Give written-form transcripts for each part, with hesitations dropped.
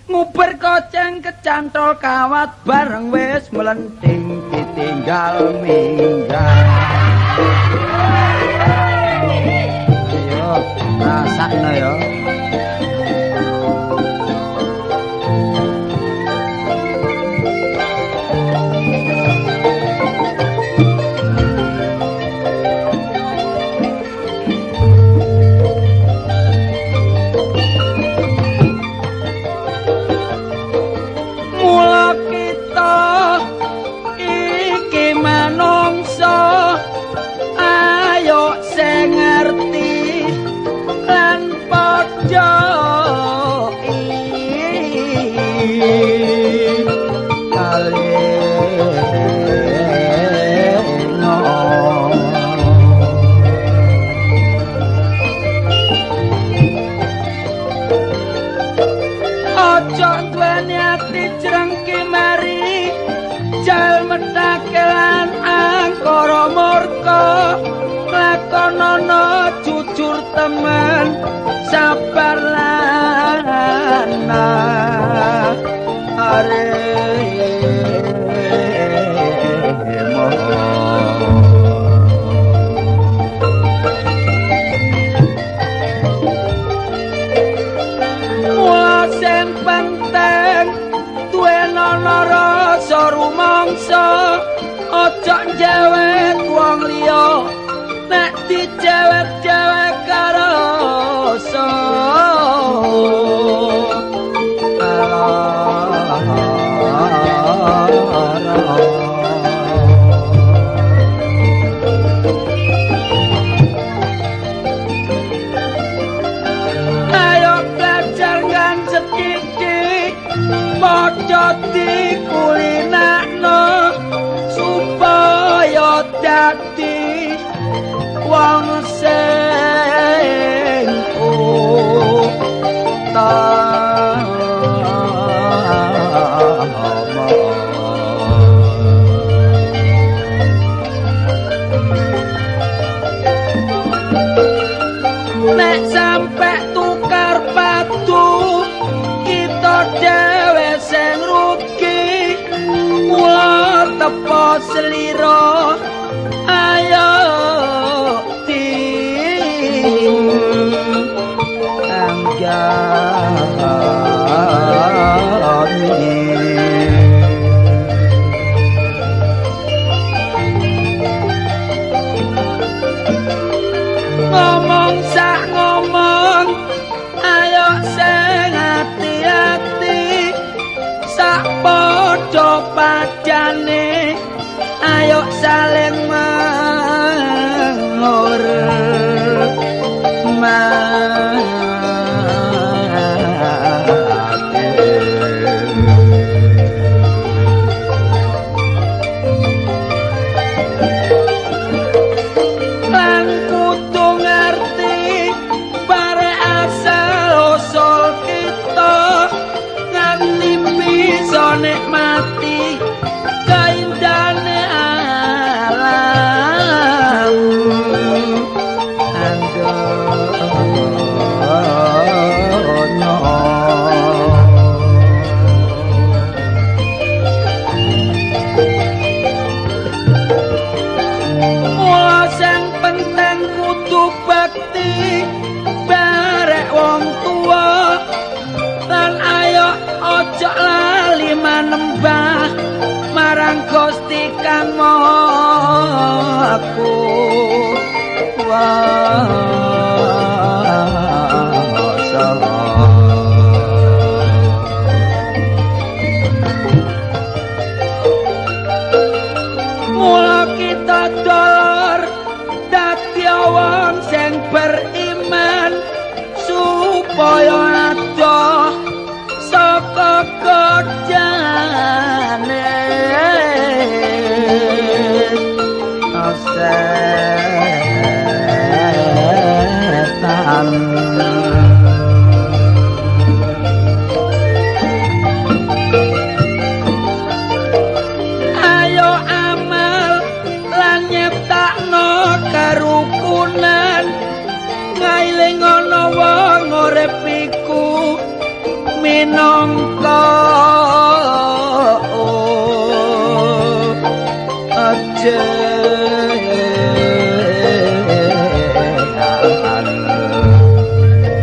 Nguber koceng kecantol kawat bareng wis melenting ditinggal minggat. Ayo rasakno ya. Jujur temen sabar lan mula sing penting duwenono rasa rumangsa, aja njewet wong liya nek dicewek-cewek karo rasa. Ayo belajar ngancet didik, padha dikulinakno supaya dadi wong sing utama. Nek sampe tukar padu kita dhewe sing rugi, mula tepo slira ayo ngomong sak ngomong ayo sing ati-ati, sak padha padane ayo saling menghormati. Lan kudu ngerti bare asal usul kita nganti bisa nikmati kaindahane alam. Mula sing penting kudu bakti barek wong tuwa, lan ayo aja lali manembah marang Gusti Kang Maha Kuwasa. Mula kita dolor dadi wong sing beriman supaya adoh saka godane. setan. Ayo amal lan nyiptakno kerukunan, ngailing ana wong urip iku minangka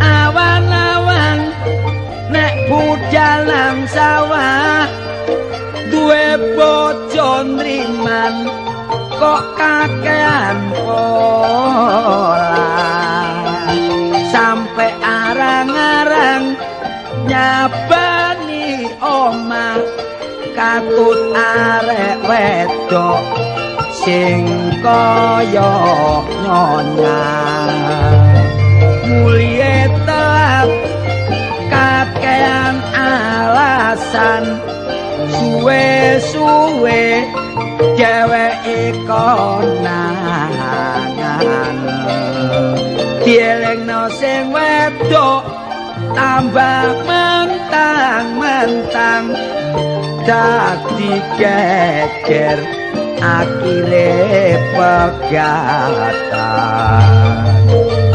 awan-awan nek budal nang sawah duwe bojo nriman kok kakean pola, sampe arang-arang nyabani omah katut arek wedok sing kaya nyonya. Mulie telat kakean alasan, suwe-suwe dheweke konangan. Dielingno sing wedok tambah mentang-mentang, dadi geger akhire pegatan.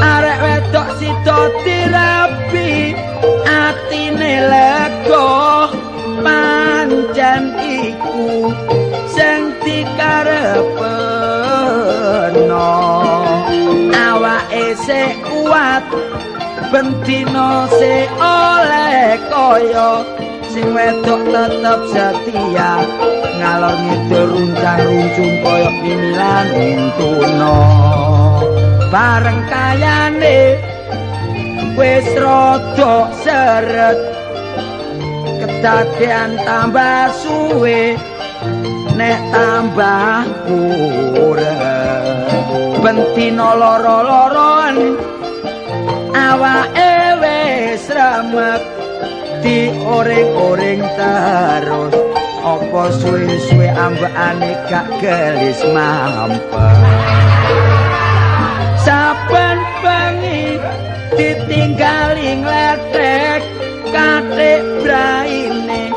Arek wedok sida dirabi atine lega, pancen iku sing dikarepno. Awake sik kuat bendina sik oleh kaya, sing wedok tetep setia ngalor ngidul runcang-runcung kaya mimilan tuna. Bareng kayane wis rada seret, kedadean tambah suwe nek tambah kurang. Bendina loro-loroan awake wis remek, dioring-oring terus apa suwe-suwe ambekane gak gelis mampet. Saben bengi ditinggali ngletek kathik braine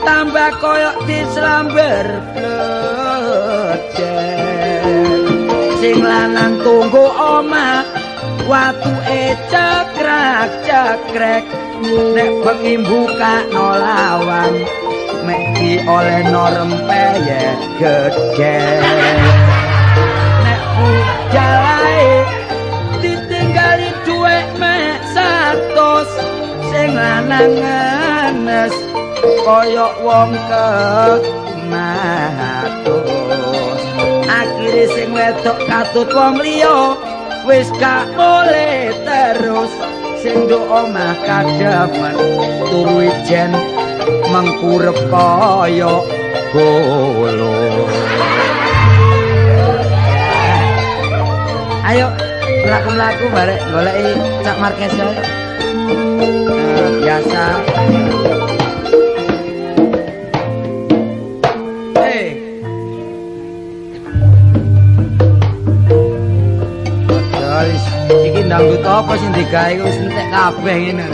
tambah koyok dislamber bledek. Sing lanang tunggu omah watuke cekrak-cekrek, nek bengi mbukakno lawang mek diolehno rempeyek gedhe. Nek budalae ditinggali dhuwit mek 100, sing lanang ngenes kaya wong kematus. Akhire sing wedok katut wong liya wis gak boleh terus, sing nduk omah kademen turu ijen mengkurep kaya bolo. Ayo mlaku-mlaku barek goleki Cak Marques ya. Biasa. Iki dangdut apa sing digawe wis entek kabeh ngene.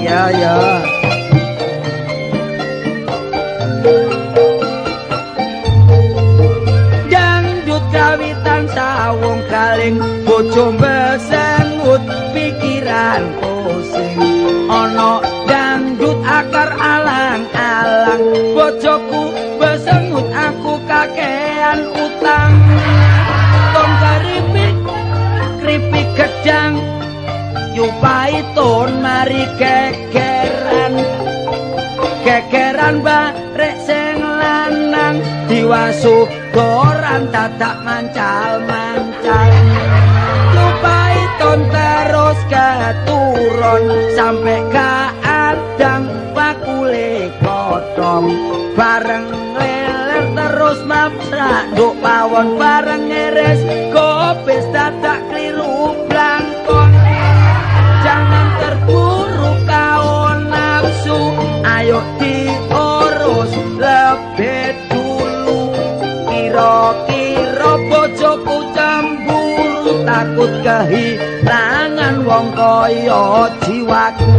Iya ya. Dangdut kawitan sawung kaling bojo besengut pikiran pusing. Ana dangdut akar alang-alang, bojoku besengut aku kakean utang. Tong keripik keripik gedang yupaiton mari gegeran, gegeran barek sing lanang diwasu goran dadak mancal-mancal. Yupaiton terus keturun sampai kaadang bakule kodhong, bareng leler terus maprak nduk pawon, bareng ngeres gobes dadak kliru blangkon. Jangan terburu kau nafsu, ayo diurus lebih dulu. takut kehilangan wong kaya jiwaku.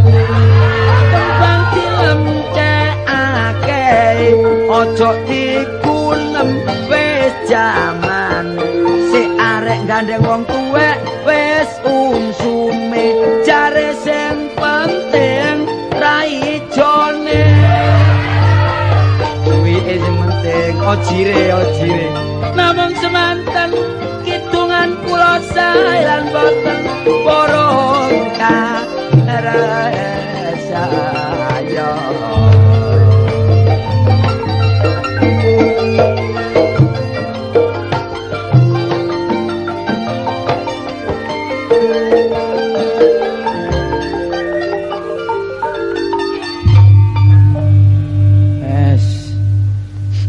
Kembang dilemcekake aja dikunem wis jaman si arek gandeng wong tuwek wis umsume jare sing penting raijone duwike sing penting ojire ojire namung semanten kidungan kula sae lan boten purun karesaya.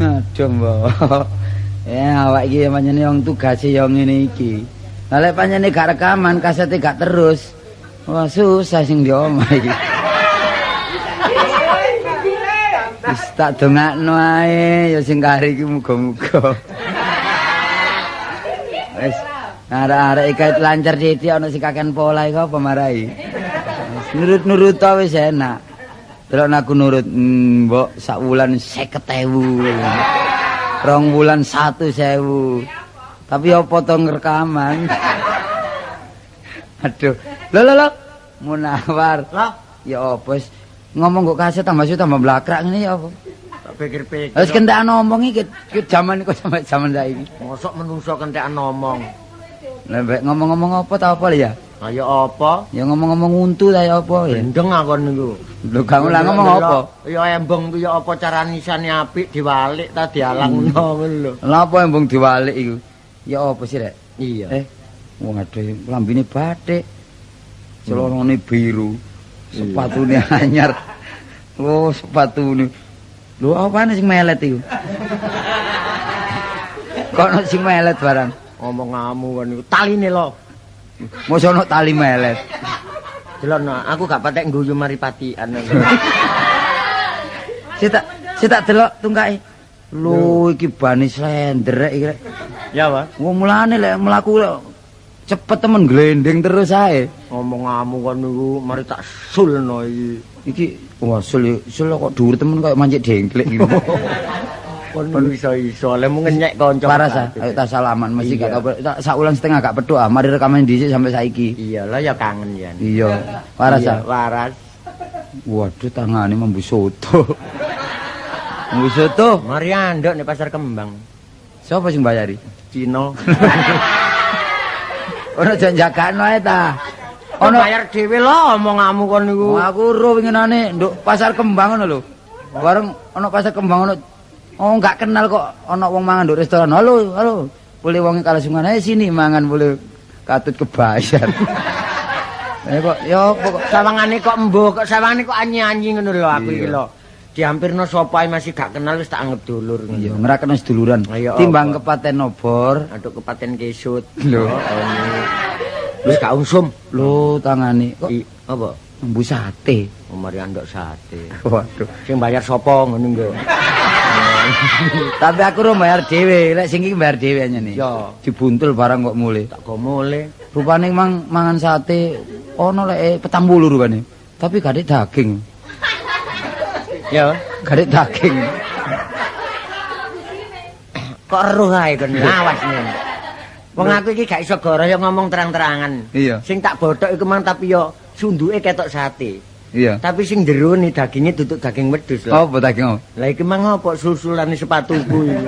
Aduh, mbok. Ya awak iki pancene wong tugase ya ngene iki. Lah lek pancene gak rekaman, kasete gak terus. Wah, susah sing di omah iki. Wis tak dongakno ae ya sing kari iki muga-muga. Wis arek-arek iki lancar sithik ana sing kakean pola iku apa marai. Nurut-nurut ta wis enak. Delok aku nurut, mbok sak wulan 50.000. 2 wulan 1.000. Tapi apa to ngrekaman? Aduh. Lho lho lho. Munawar. Lah, ya apa wis ngomong kok kaset tambah suwe tambah blakrak ngene ya apa? Tak pikir-pikir. Wis kentekan ngomong iki jaman kok sampe jaman saiki. Mosok menungso kentekan ngomong. Lah mbek ngomong-ngomong apa ta apa ya? Kaya apa? Ya ngomong-ngomong untu ta ya apa ya? Gendeng aku niku. Lho gak lah ngomong apa? Ya embung ku ya apa carane isane apik diwalik ta dialang ngono lho. Lha apa embung diwalik iku? Ya apa sih rek? Iya. Waduh, lambine batik. Celonone biru. Sepatune anyar. Oh, sepatune. Lho apane sing melet iku? Kok ono sing melet barang? Ngomongamu kon niku taline lho. Mosok ono tali melet. Delokno, aku gak patek ngguyu mari patikan. Sik tak delok tungkake. Lho iki bane slender rek iki rek. Ya, Pak. Wong mulane lek mlaku cepet temen glendeng terus ae. Ngomongamu kon niku mari tak sulno iki. Iki wah sul sul kok dhuwur temen koyo mancik dengklek iki. Kon iso-iso lemu ngenyek kanca. Paras ah, ayo tak salaman mesti gak tau sak wulan setengah gak petuk ah, mari rekaman dhisik sampai saiki. Iya lah ya kangen ya. Iya, waras ah. Waras. Waduh tangane mambu soto. Mambu soto. Mari andok nek pasar Kembang. Sopo sing bayari? Cina. Ono jan jagakno ae ta. Ono bayar dhewe lho omongamu kon niku. Aku ro winginane nduk pasar Kembang ngono lho. Bareng ono pasar Kembang ono oh gak kenal kok ana wong mangan nduk restoran. Halo, halo. Boleh wonge kalasungan ae sini mangan boleh katut kebayar. Kok ya apa kok sawangane kok embuh, kok sawangane kok anyi-anyi ngono lho aku iki lho. Dihampirno sapa ae masih gak kenal wis tak anggap dulur ngono. Iya, ngrakeno seduluran. Timbang kepaten obor, aduk kepaten kesut. Lho. Wis gak usum. Lho tangane kok apa? Mbu sate. Oh, mari andok sate. Waduh. Sing bayar sapa ngono nggo. Tapi aku ro bayar dhewe, lek sing iki bayar dhewe anyane. Iya. Dibuntul barang kok mule. Tak go mule. Rupane mang mangan sate ono lek 40 rupane. Tapi gak ada daging. Ya, gak ada daging. Kok eruh ae kon awas ngene. Wong aku iki gak iso goro ya ngomong terang-terangan. Iya. Sing tak bothok iku mang tapi yo sunduke ketok sate. Iya. Tapi sing jerone dagingnya duduk daging wedhus lho. Apa daging apa? Lah iki mang apa susulane sepatuku iki.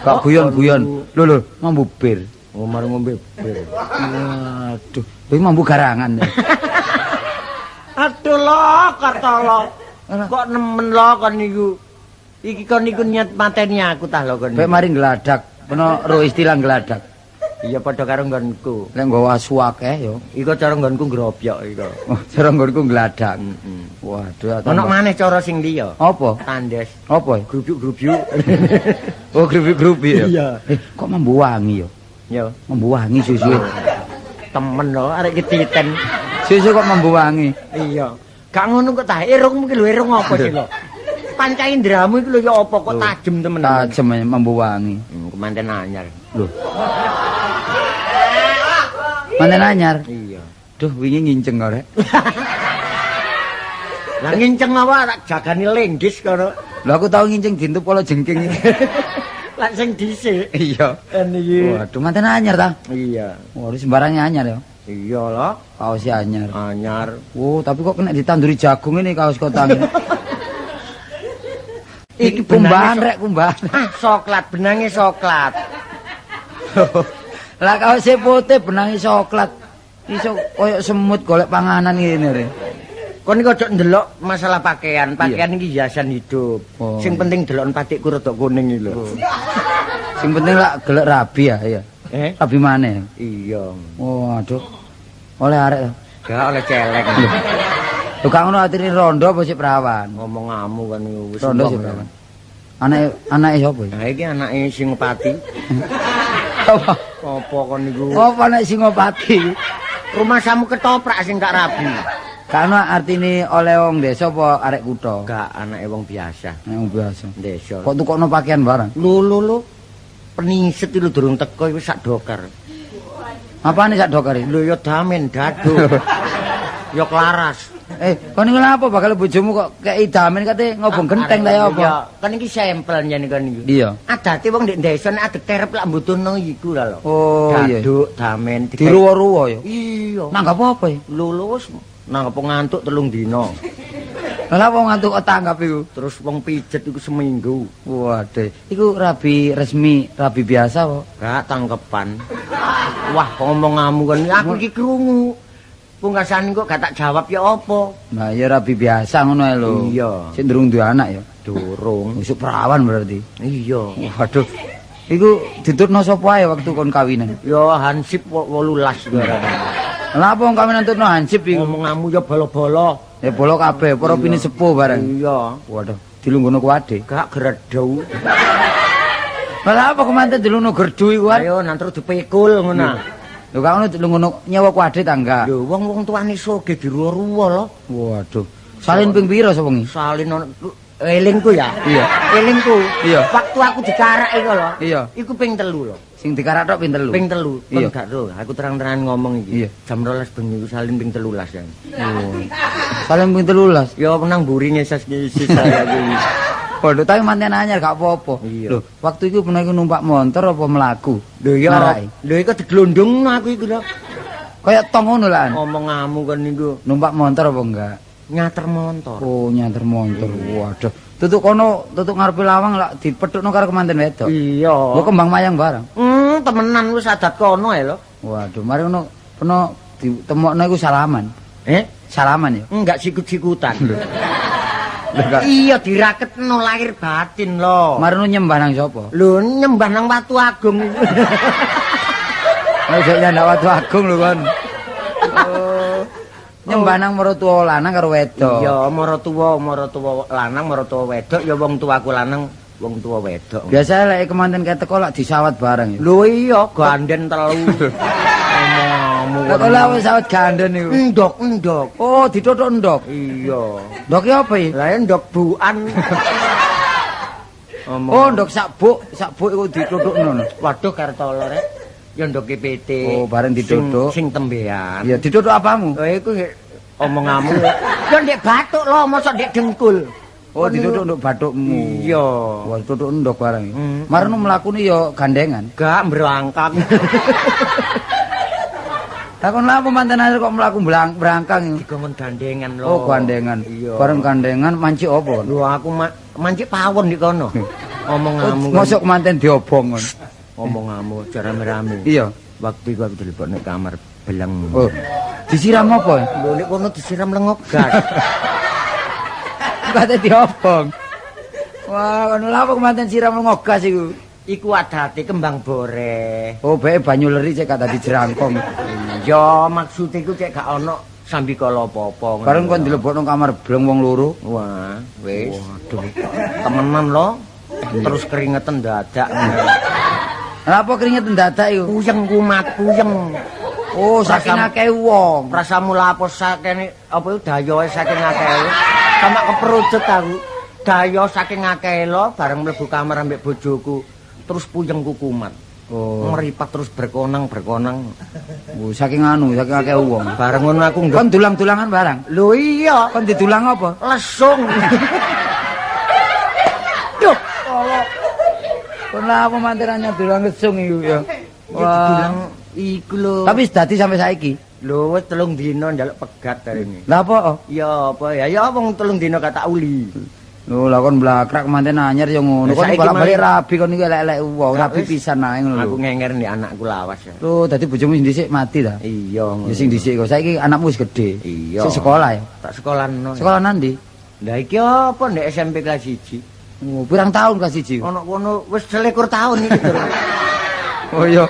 Kok guyon-guyon. Lho lho, mambu bir. Oh, mari ngombe bir. Waduh, kuwi mambu garangan. Aduh lho, kartolo. Kok nemen lho kon niku. Iki kon niku niat mateni aku tah lho kon. Bae mari ngladak, peno ro istilah ngladak. Iya padha karo nggonku. Lek nggawa asu akeh ya. Iku cara nggonku grobyok iku. Oh, cara nggonku ngladak. Heeh. Waduh, ono maneh cara sing liya. Apa? Tandes. Apa? Grubyuk-grubyuk. Oh, grubyuk-grubyuk ya. Iya. Kok mambu wangi ya? Ya, mambu wangi susu. Temen lho, arek iki titen. Susu kok mambu wangi. Iya. Gak ngono kok ta. Irungmu ki lho irung apa sih lho? Panca indramu iku lho ya apa kok tajem temen. Tajem mambu wangi. Kemanten anyar. Lho. Manten anyar. Iya. Duh, wingi nginceng kok, Rek. Lah nginceng apa tak jagani lenggis kono. Lho aku tau nginceng dintup kala jengking iki. Lah sing dhisik. Iya. Niki. Waduh, manten anyar ta? Iya. Waduh, sembarangnya anyar ya. Iya lah. Kaosnya anyar. Anyar. Oh, tapi kok kena ditanduri jagung ini kaos kotang. Iki kumbahan benange rek, kumbahan. Ah, soklat, benange soklat. Lah kaose putih benange soklat. Iso koyo semut golek panganan ngene rek. Kon iki ojo ndelok masalah pakaian. Pakaian iki hiasan hidup. Oh, Sing iya. penting deloken patikku rada kuning iki lho. Sing penting lak gelek rabi ya, iya. Eh? Rabi maneh. Iya. Oh, aduh. Oleh arek to. Gak oleh celeng. Lho gak ngono atine rondo apa sik perawan? Ngomongamu kan wis. Rondo sik perawan. Anake anake sapa iki? Nah iki anake Singopati. Apa? Apa kon niku? Apa nek Singopati? Rumah samu ketoprak sing tak rabi. Gak ono artine oleh wong desa apa arek kutha? Gak, anake wong biasa. Nek wong biasa. Desa. Kok tukokno pakaian barang? Lho lho lho. Peniset iki lho durung teko iku sak dokar. Apane sak dokar iki? Lho ya damen dadu. Ya klaras. Kon niku lha apa bakal bojomu kok kei damen kate ngobong genteng ta ya apa? Iya, kan iki sampel yen kon niku. Iya. Adate wong ndek desa nek adek terep lak mbutuhno iku lah lho. Oh iya. Daduk, damen Diruwa-ruwa ya. Iya. Nanggap apa ya? Lho lho wis nanggep ngantuk 3 dina. Lah wong ngantuk kok tanggap iku. Terus wong pijet iku seminggu. Waduh, iku rabi resmi, rabi biasa kok. Gak tangkepan. Wah, ngomongamu kon aku iki krungu. Pungkasan kok gak tak jawab ya apa? Nah, ya rabi biasa ngono ae lho. Iya. Sik durung duwe anak ya. Durung. Wis perawan berarti. Iya. Waduh. Iku ditutno sapa ae waktu kon kawinan? Ya hansip 18 kuwi. Lah apa wong kawinan tutno hansip iku? Ngomongamu ya bolo-bolo. Ya bolo kabeh, para pini sepuh bareng. Iya. Waduh, dilungguhno kuwade. Gak gredhu. Lah apa kemanten dilungguhno gerdu iku kan? Ayo nang terus dipikul ngono. Lho kok ngono dilungguhno nyewa kuwade ta enggak? Lho wong-wong tuane soge diruwa-ruwa lho. Waduh. Salin ping pira sewengi? Salin ono elingku ya. Iya. Elingku. Iya. Waktu aku dikarak iku lho. Iya. Iku ping 3 lho. Sing dikarak tok ping 3. Ping 3. Kon Iya. gak ro, aku terang-terangan ngomong iki. Iya. Jam 12 bengi iku salin ping 13 ya. Oh. Salin ping 13. Ya nang mburi ngeses-ngeses saya kuwi. Waduh, tapi manten anyar gak apa-apa. Iya. Lho, waktu iku pernah iku numpak motor apa mlaku? Lho iya. Ngarai. Lho iku diglondongno aku iku lho. Kayak tong ngono lah. Ngomongamu kon niku Numpak motor apa enggak? nyater motor. Oh, nyanter motor. Waduh. Tutuk kono, tutuk ngarepe lawang lak dipethukno karo kemanten wedok. Iya. Mbok kembang mayang barang. Temenan wis adat kono ae lho. Waduh, mari ngono peno ditemokno iku salaman. Eh? Salaman ya? Enggak sikut-sikutan. Lho, gak. Iya diraketno lahir batin lho. Mari ngono nyembah nang sapa? Lho nyembah nang Watu Agung. Nek jek nyandak Watu Agung lho kon. Oh. Nyembah nang maratuwa lanang karo wedok. Iya, maratuwa lanang, maratuwa wedok, ya wong tuaku lanang, wong tua wedok. Biasa lek kemanten kayak teko lak disawat bareng ya. Lho iya, ganden telu. Omongamu. Lah kok lak wis sawat ganden iku. Endok, endok. Oh, dituthuk endok. Iya. Ndoke apa iki? Lah endok buan. Omong. Oh, ndok sabuk, sabuk iku dituthukno. Waduh kartolo rek. Ya ndoke PT. Oh, bareng dituthuk. Sing tembean. Ya dituthuk apamu? Oh, iku omongamu. Ya ndek bathuk lho, mosok ndek dengkul. Oh, dituthuk nduk bathukmu. Iya. Wah, dituthuk ndok bareng. Marno mlakune ya gandengan. Gak mbrangkang. Lah kon lha apa manten air kok mlaku brangkang? Dikongkon gandengan lho. Oh, gandengan. Iya. Bareng gandengan mancik apa? Lho aku mancik pawon di kono. Omongamu. Mosok manten diobong kon. Omongamu aja rame-rame. Iya. Waktu iku aku dilebokne kamar beleng. Oh. Disiram apa? Lho nek kono disiram lengok gas. Kate diobong. Wah, kono lha apa kemanten siram lengok gas iku? Iku adate kembang boreh. Oh, bae banyu leri cek gak dadi jerangkong. Ya, maksude iku cek gak ono sambikala apa-apa. Bareng kon dilebokno kamar bleng wong loro. Wah, wis. Waduh. Temenan lho. Terus keringetan dadak. Lha apa keringetan dadak iku? Puyeng kumat, puyeng. Oh, saking akeh wong. Rasamu lapo saking apa iku dayoe saking akeh. Sama keperucut aku. Dayo saking akeh lho bareng mlebu kamar ambek bojoku. Terus puyengku kumat. Oh. Meripat terus berkonang-berkonang. Oh, saking anu, saking akeh wong. Bareng ngono aku Kon dulang-dulangan barang. Lho iya, Kon didulang apa? Lesung. Duh, Allah. Kon lah apa manterannya dulang lesung iku ya. Wah. Didulang iku lho. Tapi wis dadi sampai saiki. Lho wis 3 dina njaluk pegat arene. Lah apa? Ya apa ya? Ya wong 3 dina gak tak uli. Lho lah kon blakrak manten anyar ya ngono. Lah, Kon saiki bolak-balik malah- rabi kon iku elek-elek wong, Lah, rabi wis. pisan ae ngono lho. Aku ngenger nek anakku lawas ya. Lho dadi bojomu sing dhisik mati ta? Iya. Ya sing dhisik kok. Saiki anakmu wis gedhe. Iya. Sik sekolah ya. Tak sekolahno. Sekolah nandi? Lah iki apa nek SMP kelas 1? Oh, pirang tahun kelas 1? Ono kono wis 21 tahun iki lho. Oh iya.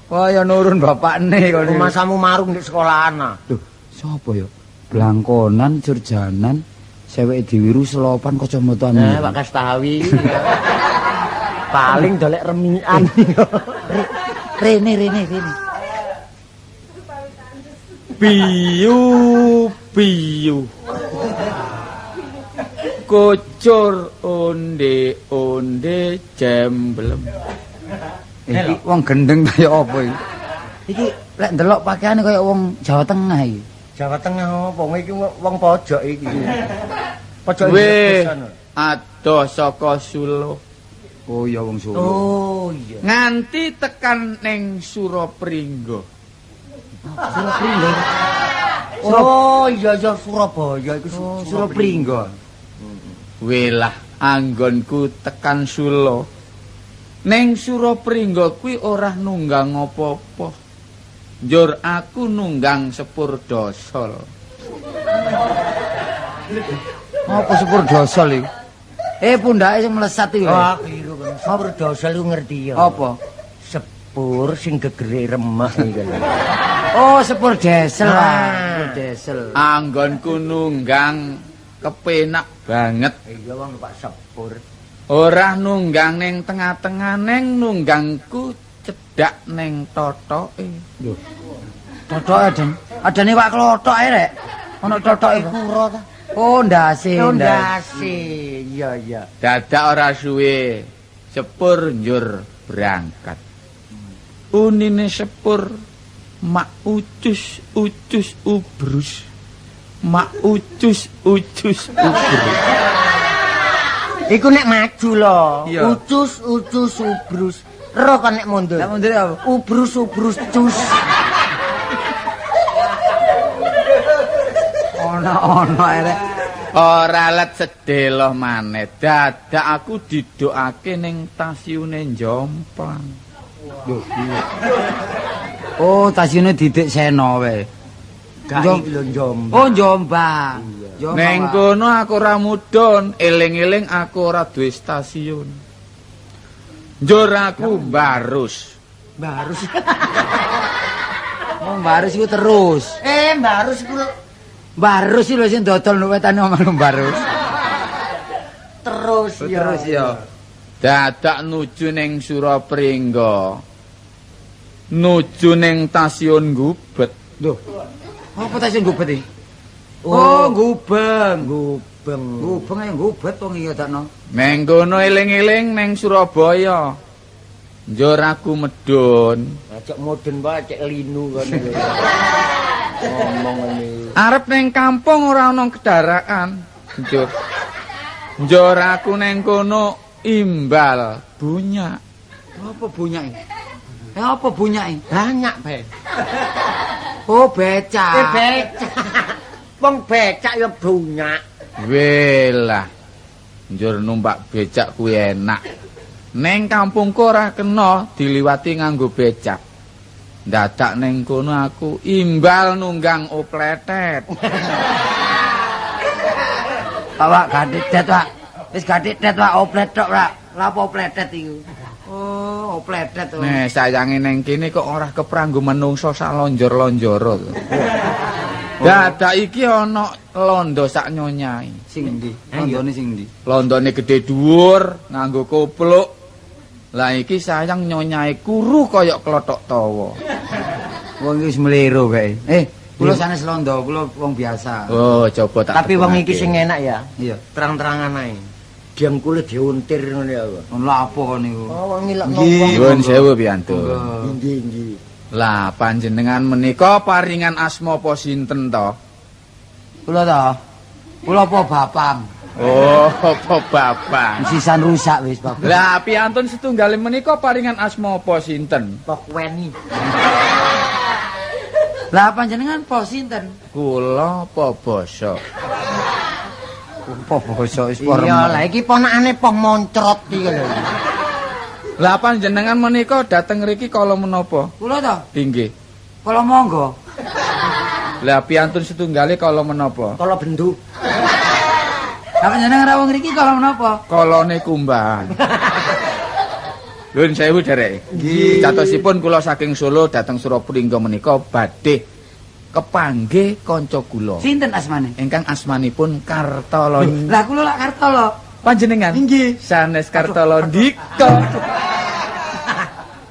Wah ya nurun bapakne kon. iku. Masamu marung di sekolahan ah. Lho, sapa ya? Blangkonan, Jurjanan, seweke diwiru selopan kacamataan. Nah, Pak Kastawi. Paling dolek remian. Rene, rene, rene. Biu biu. Kocor onde-onde jemblem. Iki wong gendeng kaya apa iki? Iki lek ndelok pakaiane kaya wong Jawa Tengah iki. Jawa Tengah apa? Wong iki wong pojok iki. Pojok Weh, Indonesia no. adoh saka Solo. Oh iya wong Solo. Oh iya. Nganti tekan ning Surapringga. Surapringga. Oh iya iya Surabaya iku Oh, Surapringga. Welah anggonku tekan Solo. Ning Surapringga kuwi ora nunggang apa-apa. Njur aku nunggang sepur dosol. Apa sepur dosol iki? Eh pundake sing melesat iki. Oh, keliru kan. Sepur dosol iku ngerti ya. Apa? Sepur sing gegere remek iki lho. Oh, sepur desel. Ah. Pak. Sepur desel. Anggonku nunggang kepenak banget. Iya wong numpak sepur. Ora nunggang ning tengah-tengah ning nunggangku cedhak ning totoke. Lho. Totoke adan. Adane wak klothok ae rek. Ono totoke. Kuro ta? Oh, ndase. Oh, ndase. ndase. Iya iya. Dadak ora suwe sepur njur berangkat. Unine sepur mak ucus ucus ubrus. Mak ucus ucus ubrus. Iku nek maju lho. Iya. Ucus ucus ubrus. Ro kan nek mundur. Lah mundur apa? Ubrus ubrus cus. Ono-ono ae rek. Ora let sedelo maneh. Dadak aku didokake ning stasiune Jomplang. Lho. Oh, stasiune Didik Seno wae. Gak iki lho Jombang. Oh, Jombang. Jombang. Neng Pak. kono aku ora mudhun, eling-eling aku ora duwe stasiun. Njur aku barus. Barus. Oh, Barus iku terus. Barus iku Barus iki lho sing dodol nduk wetane omah lho Barus. terus ya. Terus ya. Dadak nuju ning Surapringga. Nuju ning stasiun Gubet. Lho. Apa stasiun Gubet iki? Oh, Gubeng. Gubeng. Gubeng ae Gubet wong iki dakno. Neng kono eling-eling neng Surabaya. Njur aku medhun. Cek mudun wae cek linu kon. Ngomong ngene. Arep neng kampung ora ana kendaraan. Njur. Njur aku neng kono imbal bunyak. Apa bunyake? Apa bunyake? Banyak, Be. Oh, becak. Becak. Wong becak ya bunyak. Welah. Njur numpak becak kuwi enak. Neng kampungku ora kena diliwati nganggo becak. Dadak neng kono aku imbal nunggang opletet. Pak, Pak, gadik det, Pak. Wis gadik det, Pak, oplet tok, Pak. Lah apa opletet iku? Oh, opletet. Oh. Nih, sayange neng kene kok ora kepranggo menungso sak lonjor-lonjoro to. Dadak iki ana londo sak nyonyai. Sing endi? Londone sing endi? Londone gedhe dhuwur, nganggo kopluk. Lah iki sayang nyonyae kuru kaya klothok tawa. Wong iki wis mlero kae. Kula sanes londo, kula wong biasa. Oh, coba tak. Tapi wong iki tepungake. sing enak ya. Iya. Terang-terangan ae. Dengkule diuntir ngono ya. Lha apa kon niku? Oh, wong ngilokno wong. Nyuwun sewu piyantun. Inggih, inggih. Lah panjenengan menika paringan asma apa sinten to? Kula ta. Kula apa bapang? Oh, apa bapak? Sisan rusak wis bapak. Lah piyantun setunggal menika paringan asma apa sinten? Pokweni. Lah panjenengan po sinten? Kula apa basa? Apa basa wis Iya, lah iki ponakane poh moncrot iki lho. Lah panjenengan menika dateng mriki kala menapa? Kula ta? Inggih. Kula monggo. Lah piyantun setunggale kala menapa? Kala bendu. Lah panjenengan rawuh ngriki kala menapa? Kalane kumbang. Nuwun sewu derek. Nggih. Catosipun kula saking Solo dateng Surabaya menika badhe kepanggih kanca kula. Sinten asmane? Ingkang asmanipun Kartolo. Lah kula lak Kartolo. Panjenengan? Inggih. Sanes Kartolo Ndika.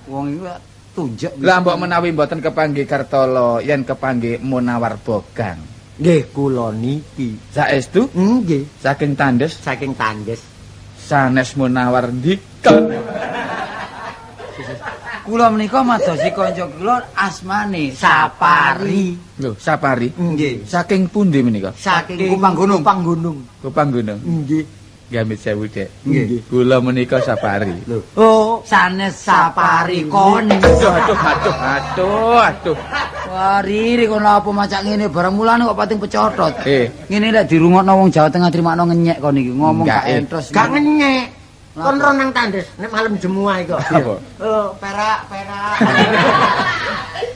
Wong iku tunjuk. Lah mbok menawi mboten kepanggih Kartolo, yen kepanggih Munawar Bogang. Nggih, kula niki. Saestu Nggih, saking Tandes saking Tandes. sanes Munawar Ndika. Kula menika madosi kanca kula asmane Sapari. Lho, Sapari. Nggih. Saking pundi menika? Saking Kupang Gunung. Kupang Gunung. Kupang Gunung. Nggih. Gamit sewu, Dek. Nggih. Kula menika Sapari. Lho. Oh, Sanes Sapari kon. Aduh, aduh, aduh, aduh, aduh. Wah, riri kon lha apa macak ngene barang mulane kok pating pecotot. Ngene lek dirungokno wong Jawa Tengah trimakno ngenyek kon iki ngomong Enggak, gak entos. gak ngenyek. Kon ro nang Tandes nek malam jemuah iku. Apa? Oh, perak, perak.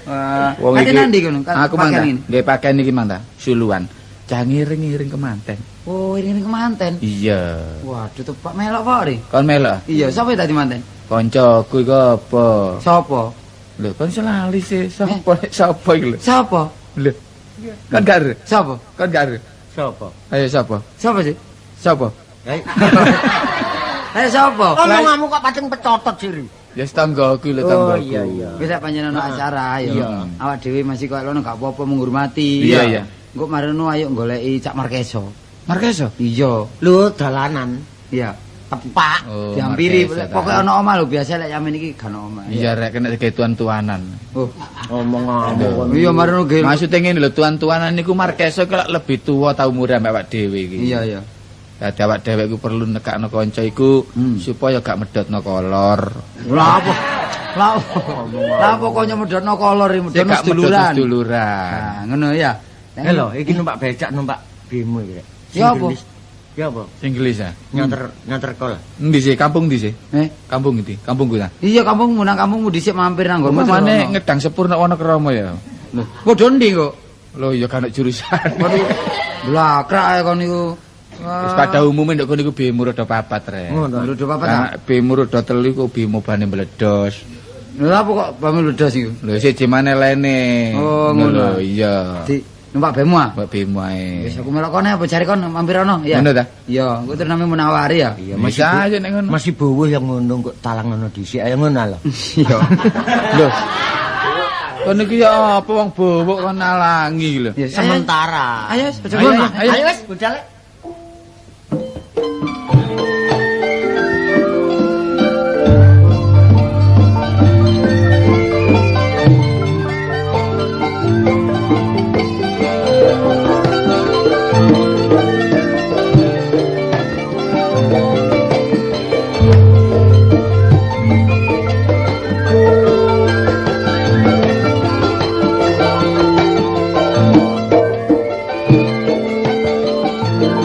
Wah, Wong ate iki. nang ndi kono? Aku Pakaian mangga. ngene. Nggih pakaian iki mangga. Suluan. Cah ngiring-ngiring kemanten. Oh, iring-iring kemanten. Iya. Waduh, tepak melok apa, Ri? Kon melok? Iya, sapa tadi manten? Koncoku iku apa? Sapa? Lho, kon selali sih. Sapa nek sapa iki lho? Sapa? Lho. Kon gak ero? Sapa? Kon gak ero? Sapa? Ayo sapa? Sapa sih? Sapa? Hei. Ayo sapa? Omonganmu kok pating pecotot sih, Ri. Ya tanggaku lho Oh, tanggaku. iya, iya. Wis sak panjenengan ono acara ya. Iya. Awak dhewe masih koyo ngono gak apa-apa menghormati. Iya, iya. Engko mareno ayo goleki Cak Markeso. Markeso? Iya. Lho, dalanan. Iya. Tepak. Oh, Dihampiri Markeso ta. pokoke ono omah lho biasa lek yamin iki gak ono omah. Iya rek kena digawe tuan-tuanan. Oh. Omonganmu kon. Iya mareno ge. Maksudnya ngene lho tuan-tuanan niku Markeso iku lak lebih tuwa ta umure ambek awak dhewe iki. Iya, iya. Dadi awak dhewe iku perlu nekakno kanca iku supaya gak medhotno kolor. Lah apa? Lah apa? Lah apa kok medhotno kolor iki Sing medhotno gak medhotno seduluran. seduluran. Nah, ngono ya. Eh lho, iki numpak becak numpak bemo iki rek. Ya apa? Ya apa? Sing gelis ah. Nyanter nyanter kol. Endi sih? Kampung ndi sih? Eh, Kampung ndi? Kampungku ta. iya kampungmu nang kampungmu dhisik mampir nang nggonmu. Mane ngedang sepur nek Wonokromo ya. Lho, padha ndi kok? Lho ya kan jurusan. Waduh, blakrak ae kon niku. Wis pada umume ndek kono iku bemo roda papat rek. Ngono. Lho, roda papat ta? Lah bemo roda telu iku bemo bane meledos. Lha apa kok bame meledos iku? Lho siji maneh lene. Oh, ngono. Lho iya. Di numpak bemo ah? Mbak bemo ae. Wis aku melok kono apa jare kon mampir ono ya. Ngono ta? Iya, engko terus namanya menawari ya. Iya, Masih aja nek ngono. Masih bawuh yang ngono kok talang ngono dhisik ayo ngono lho. Iya. Lho. Kon iki ya apa wong bowok kon nalangi lho. Ya, Sementara. Ayo, ayo, Ayo, ayo. Ayo wis budal. Lek. Ayo.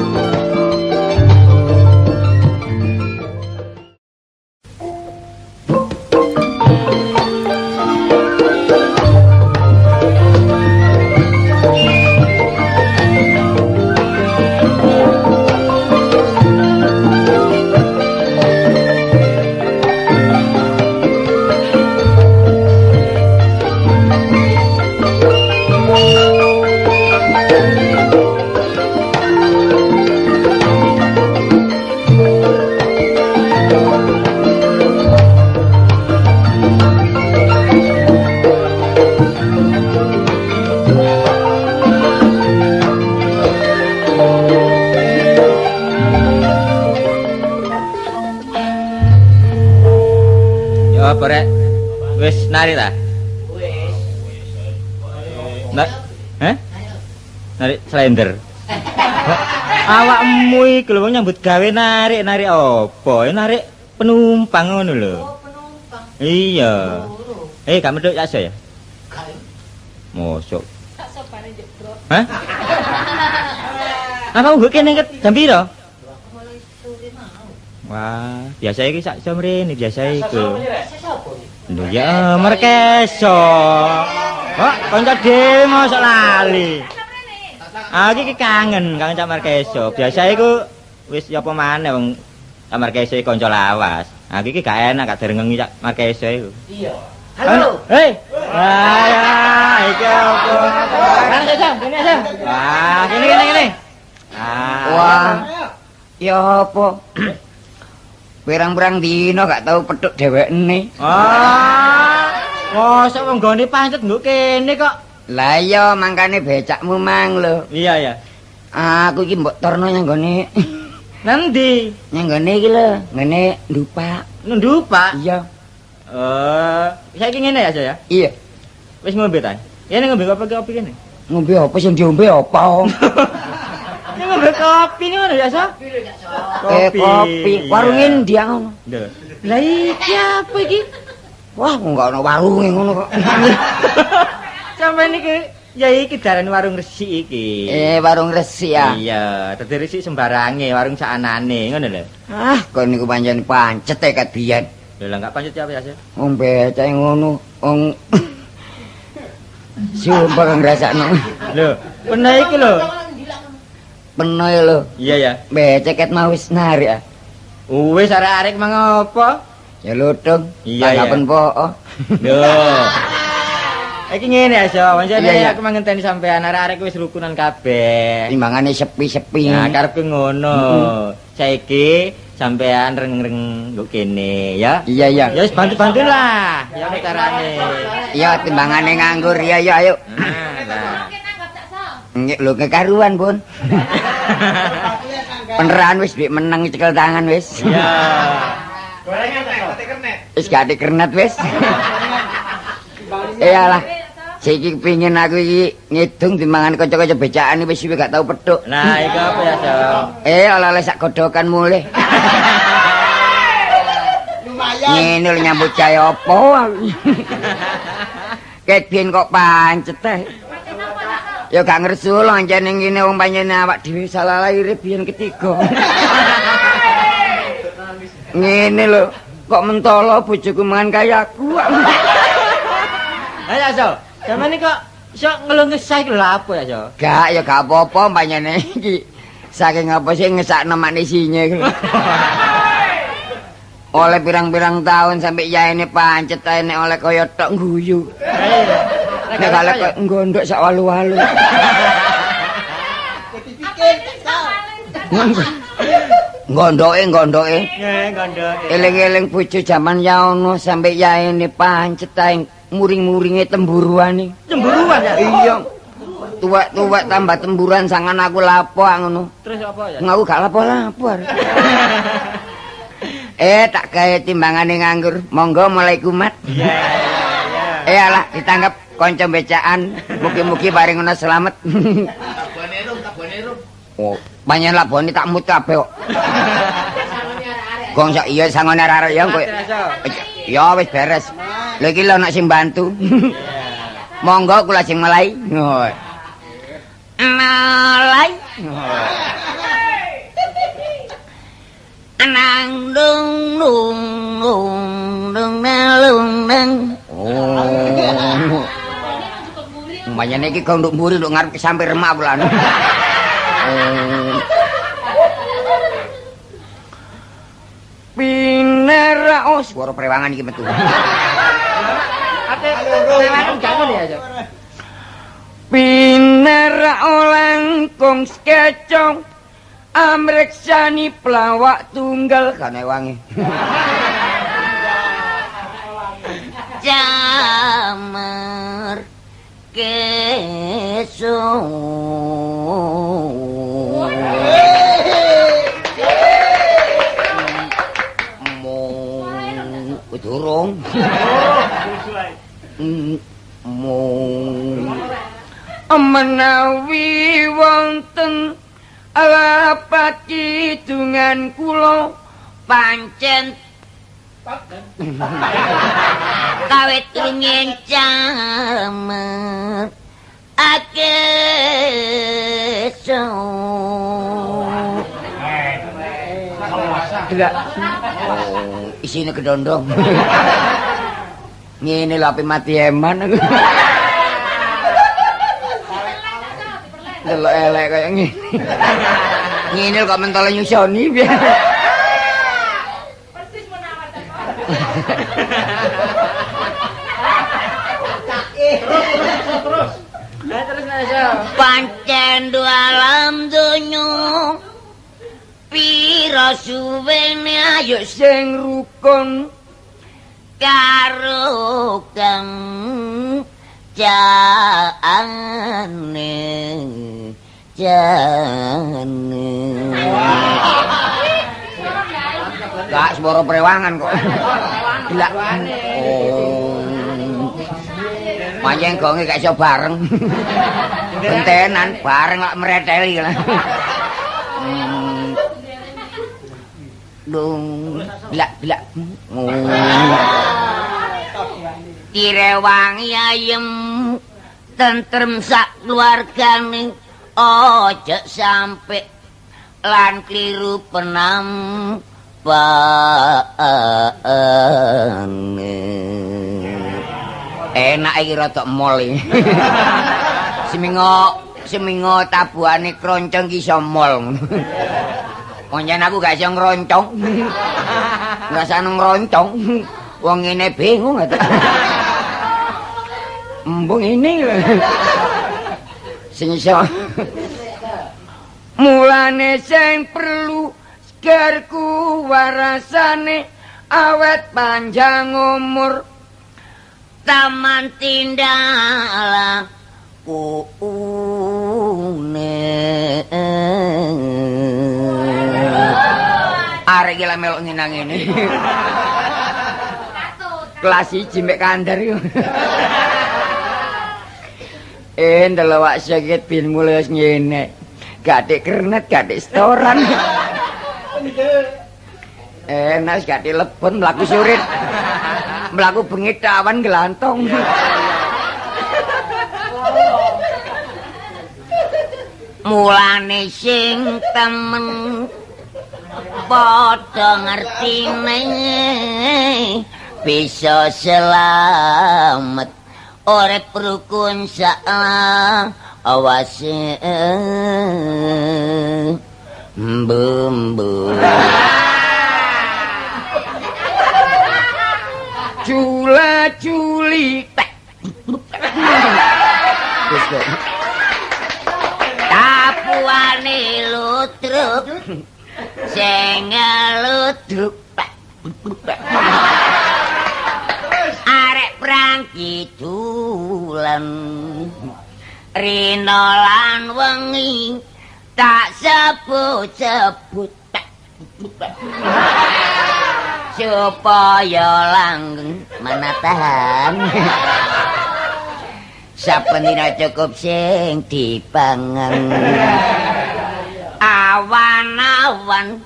Ya apa rek? Wis narik ta? Wis. Heh? Narik slender. Awakmu iki lho wong nyambut gawe narik-narik apa? Narik penumpang ngono lho. Oh, penumpang. Iya. Loro. Gak medhok yakso ya? Gak. Mosok. Tak sopane jebrok. Hah? Apa nggo kene ket jam piro? Mulai sore mau. Wah, biasa iki sak jam rene biasa iku. Sapa iki? Lho ya Merkeso. Kok kanca dhewe mosok lali. Aku iki kangen, kangen Cak Markeso. Biasa iku wis ya apa maneh wong Cak Markeso iki kanca lawas. Aku iki gak enak gak direngengi Cak Markeso iku. Iya. Halo. Hei. Wah, ya, iki apa? Kan Sam, kene Sam. Wah, kene kene kene. Ah. Wah. Ya apa? Pirang-pirang dina gak tau petuk dhewekne. Ah. Mosok wong nggone pancet nggo kene kok. Lah iya mangkane becakmu mang lho. Iya ya. Aku iki mbok torno nyang nggone Nanti nyang nggone iki lho, nggone ndupak. Ndupak. Iya. Eh, saiki ngene ya, Saya. Iya. Wis ngombe ta? Kene ngombe kopi kene. Ngombe apa sing diombe apa? Ini ngombe kopi ngono ya, Sa? Kopi. Warunge ndi ngono? Lho. Lah iki apa iki? Wah, enggak ono warunge ngono kok. Sampeyan iki ya iki darane warung resik iki. Warung resik ya. Iya, dadi resik sembarange, warung sakanane ngono lho. Ah, kon niku pancen pancet e kat biyen. Lho lah enggak pancet apa ya, Sa? Wong becake ngono, wong sumpah kang ngrasakno. Lho, peno iki lho. Peno e lho. Iya ya. Becek ket mau wis narik ah. Wis arek-arek mangopo? Ya lutung. Iya, tanggapan iya. po. Lho. Iki ngene ya, So. Pancen Iya, iya. aku mangenteni sampean arek-arek wis rukunan kabeh. Timbangane sepi-sepi. Nah, karepku ngono. Saiki sampean reng-reng nggo kene ya. Iya, iya. Ya wis bantu-bantu lah. Ya apa carane. Iya, timbangane nganggur. Iya, iya, ayo. Nah, lah. Nggih, lho kekaruan, Bun. Peneran wis dik meneng cekel tangan wis. Iya. Wis gak ada kernet wis. Iyalah. Saiki pingin aku iki ngidung timbangan kanca-kanca becakane wis suwe gak tau petuk. Nah, iku apa ya, So? Oleh-oleh sak godokan mulih. Lumayan. Ngene lho nyambut gawe apa aku. Ket biyen kok pancet teh. Ya gak ngersul ancene ngene wong panjenengan awak dhewe salah lahir biyen ketiga. Ngene lho, kok mentolo bojoku mangan kaya aku. Ayo, So. Sampeyan kok iso ngeluh ngesah iki lho apa ya, So? Gak, ya gak apa-apa panjenengan iki. Saking apa sih ngesakno manisine iku lho. Oleh pirang-pirang tahun sampai yaene pancet ae nek oleh kaya tok guyu. Nek gak oleh kaya gondok sak walu-walu. Gondoke, gondoke. Nggih, gondoke. Eling-eling bojo jaman yaono sampai yaene pancet ae muring-muringe temburuane. Cemburuan ya? Iya. Tuwek-tuwek tambah temburan sangan aku lapo ngono. Terus apa ya? Aku gak lapo-lapo. Tak gawe timbangane nganggur. Monggo mulai kumat. Iya, iya. Alah ditangkap kanca becaan. Mugi-mugi paring ngono selamat. Labone rum, labone rum. Oh, panjen labone tak mut kabeh kok. Gong sak iya sangone arek-arek ya kowe. Ya wis beres. Lho iki lho ana sing bantu. Monggo kula sing mulai. Mulai. Nang dung dung dung dung nang nang. Oh. Umpamane iki gong nduk mburi nduk ngarep sampe remak wulan. Pinera oh suara prewangan iki metu. Ate prewangan gak ngono ya, So? Pinera langkung skecong amreksani pelawak tunggal kan wangi. Jamar keso. Durung. Ong. Mung. Menawi wonten lapat kidungan kula pancen kawit rumiyin camet ake so. Gila. Oh, isine kedondong. Ngene lho ape mati eman aku. Delok elek kaya ngene. Ngene kok mentole nyusoni piye. Persis menawar teko. Terus. Terus Nasa. Pancen alam donya pira suwene ayo sing rukun karo kang jane jane. Gak swara prewangan kok. Gila. Oh. Pancen gonge gak iso bareng. Gentenan bareng lak mreteli. Dung, blak blak. Direwangi ayem tentrem sak keluargane aja sampe lan kliru penampakane. Enak iki rada mol iki. Semingo tabuhane kroncong ki iso mol. Pancen aku gak iso ngroncong. Ngrasane ngroncong. Wong ngene bingung ta. Embung ini sing iso. Mulane sing perlu segerku warasane awet panjang umur taman tindalah kuune. Arek iki lak melok ngenang ngene. Kelas 1 mek kandar iku. Ndelok wak sakit bin mulai wis ngene. Gak dik kernet, gak dik setoran. Enak wis gak dilebon mlaku surit. Mlaku bengi tawan glantong. Mulane sing temen padha ngertine bisa selamat urip rukun sak awase mbembu. Cula culi tek. Tapuane ludruk sing ludruk arek prang kidulan rina lan wengi tak sebut-sebut supaya langgeng mana tahan. Saben dina cukup sing dipangan. Awan-awan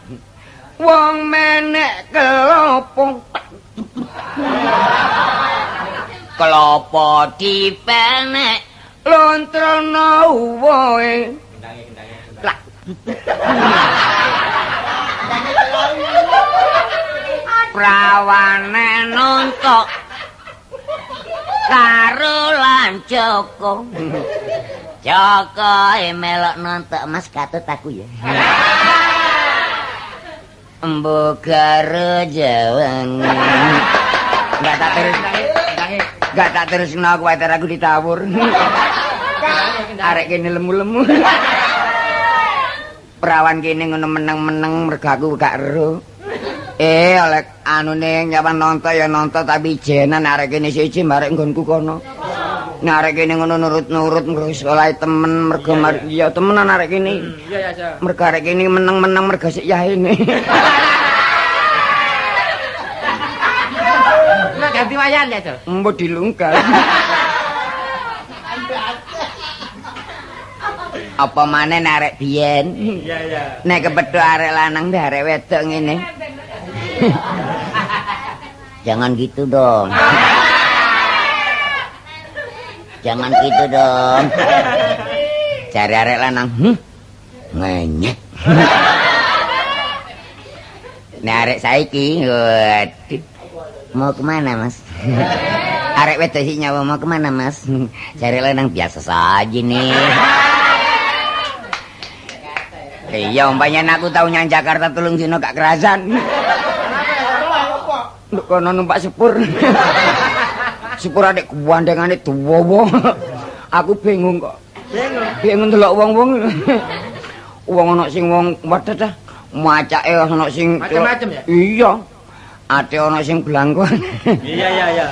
wong menek kelopo kelopo dipenek lontrono woe. Prawane nontok karo lan Joko. Joko melok nontok Mas Katut aku ya. Embo karo jawan. Enggak tak terus aku kuwatir aku ditawur. Arek kene lemu-lemu. Perawan kene ngono meneng-meneng mergo aku gak ero. Oleh anune nyawan nonton ya nonton tapi jenan arek kene siji marek nggonku kono. Nek arek kene ngono nurut-nurut mergo sekolah temen mergo ya temenan arek kene. Iya ya. Mergo arek kene meneng-meneng mergo sik yahene. Wayan ya, Cok. Mbok dilungkas. Apa maneh nek arek biyen? Iya, iya. Nek kepethuk arek lanang mbek arek wedok ngene. Jangan gitu dong. Jangan gitu dong. Cari arek lanang, ngenyek. Nek arek saiki, waduh. Mau kemana, Mas? Arek wedok sik nyawa Mau kemana, Mas? Cari lanang biasa saja nih. Iya, umpamanya aku tau nyang Jakarta 3 dino gak kerasan. Nduk kono numpak sepur. Sepur adek gandengane dawa. Aku bingung kok. Bingung. Bingung delok wong-wong. Wong ana sing wong wedhet ah. Macake ana sing macem-macem ya? Iya. Ate ana sing blangkon. Iya, iya, iya.